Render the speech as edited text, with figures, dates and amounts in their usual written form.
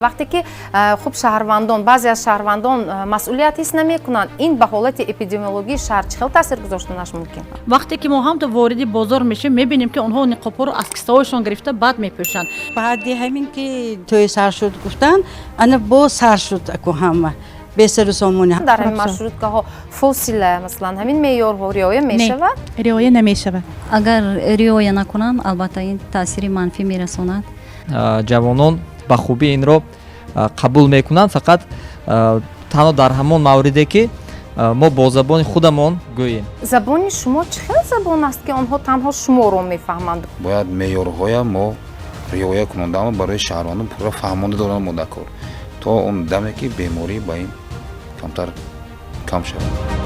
Вақте ки хуб, шаҳрвандон, баъзе аз шаҳрвандон масъулият ҳис намекунанд, ин ба ҳолати эпидемиологии шаҳр чӣ хел таъсир гузоштанаш мумкин? Вақте ки мо ҳамто вориди бозор мешавем, мебинем, ки онҳо ниқобҳоро аз киссаҳояшон гирифта, баъд мепӯшанд. Баъди ҳамин ки тӯй сар шуд, гуфтанд, ана боз сар шуд, аку ҳама бесару сомонӣ. Дар ҳамин маршруткаҳо фосила, масалан, ҳамин меъёрҳо риоя мешавад? Риоя намешавад. Агар риоя накунанд, албатта, ин таъсири манфӣ мерасонад. Ҷавонон ба хубӣ инро қабул мекунанд, фақат танҳо дар ҳамон мавриде, ки мо бо забони худамон гӯем. Забони шумо чӣ хел забон аст, ки онҳо танҳо шуморо мефаҳманд? Бояд меъёрҳоя мо риоя кунонда, барои шаҳрвандон пурра фаҳмонда доранд мо дар кор, то он даме ки беморӣ ба ин камтар кам шавад.